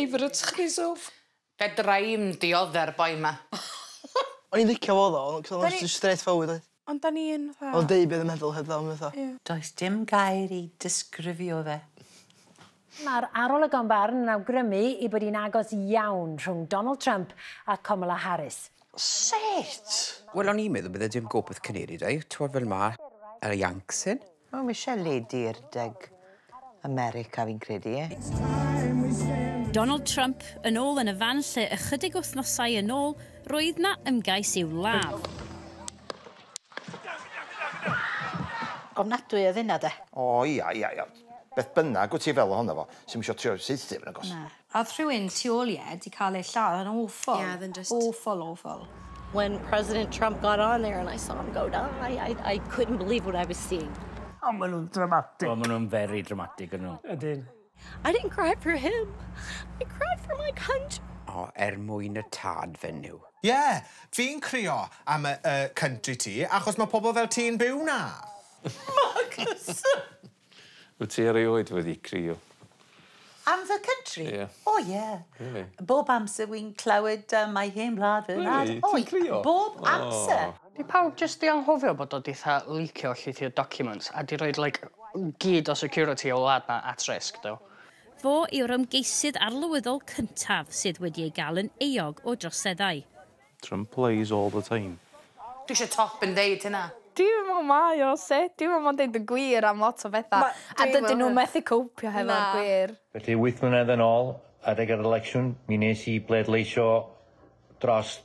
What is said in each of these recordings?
Favourite chdi, Soff? Fedra i'm diodde'r boi 'ma. O'n i'n licio fo ddo, cos o'n just straight forward oedd. Ond da ni yn fatha. O'n deud beth yn meddwl heb ddam fatha. Ie. Does dim gair i disgrifio fe. Mae'r arolygon barn yn awgrymu ei bod hi'n agos iawn rhwng Donald Trump a Kamala Harris. Sut? Wel, o'n i'n meddwl bydde dim gopeth Canary 'da i, t'wod fel ma' yr Yanks yn. O, ma' isie ledu i'r deg America fi'n credu, ie? Donald Trump yn ôl yn y fan lle ychydig wythnosau yn ôl roedd 'na ymgais i'w ladd. Ofnadwy oedd hynna de. O ia ia ia. Beth bynnag wt ti fel ohono fo, sy'm isio trio saethu fo nagos? Na. A o'dd rhywun tu ôl i e 'di ca'l ei lladd yn awful. Ie, o'dd yn just Awful awful. When President Trump got on there and I saw him go down, I I I couldn't believe what I was seeing. O ma' nw'n dramatic. O ma' nw'n very dramatic 'yn nhw. Ydyn. I didn't cry for him. I cried for my country. O, er mwyn y tad fenyw. Ie, fi'n crio am y y country ti, achos ma' pobl fel ti'n byw 'na. Marcus! Wyt ti erioed wedi crio? Am fy country? Ie. O ie. Really? Bob amser wi'n clywed mae hen wlad fy nhad. Really? O, Ti'n crio? Bob amser. Di pawb jyst 'di anghofio bod o 'di 'tha leakio llwythi o documents a 'di roid like gyd o security o wlad 'na at risk do? Fo yw'r ymgeisydd arlywyddol cyntaf sydd wedi ei gael yn euog o droseddau. Trump lies all the time. Dwi eisiau top yn deud hynna. Dwi'n meddwl mae o sut, dwi'n meddwl mae'n deud y gwir am lot o bethau. A dydyn nhw methu copio hefo'r gwir. Felly 8 mlynedd yn ôl, adeg yr election, mi nes i bleidleisio dros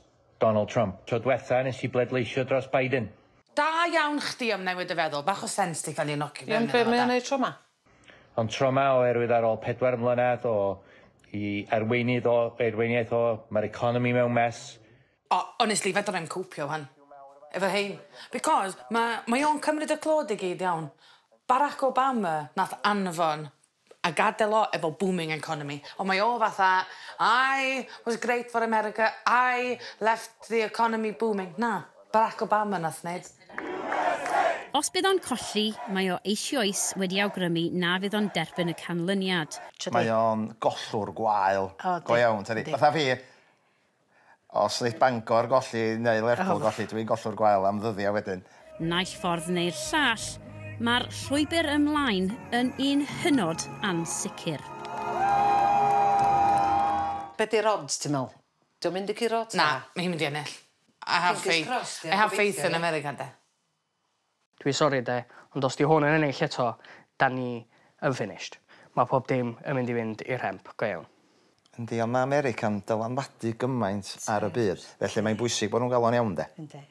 Donald Trump. Tro dwetha nes i bleidleisio dros Biden. Da iawn chdi am newid y feddwl, bach o sens 'di cael ei nocio Ie, ond be' mae o'n neud tro 'ma? Ond tro 'ma oherwydd ar ôl 4 mlynedd o i arweinydd o arweiniaeth o, mae'r economi mewn mess. O, honestly, fedra i'm copio 'wan. Efo hein. Because ma' mae o'n cymryd y clod i gyd iawn. Barack Obama nath anfon a gadel o efo booming economy. Ond mae o fatha, I was great for America, I left the economy booming. Na, Barack Obama nath neud. Os bydd o'n colli, mae o eisoes wedi awgrymu na fydd o'n derbyn y canlyniad. Mae o'n gollwr gwael. O, Go iawn, tydi. yndi. Fatha fi, os neith Bangor golli neu Lerpwl Oh. golli, dwi'n gollwr gwael am ddyddiau wedyn. Naill ffordd neu'r llall, mae'r llwybr ymlaen yn un hynod ansicr. Be 'di'r odds ti'n me'wl? 'Di o'n mynd i guro ta? Na, mae hi'n mynd i ennill. I have Fingers faith. crossed, ie, I have faith gobeithio, in ie. America, de. Dwi sori de, ond os 'di hwn yn ennill eto, 'dan ni yn finished. Mae pob dim yn mynd i fynd i'r hemp, go iawn. Yndi, ond ma' America'n dylanwadu gymaint ar y byd, felly mae'n bwysig bod nhw'n gael o'n iawn, de. Yndi.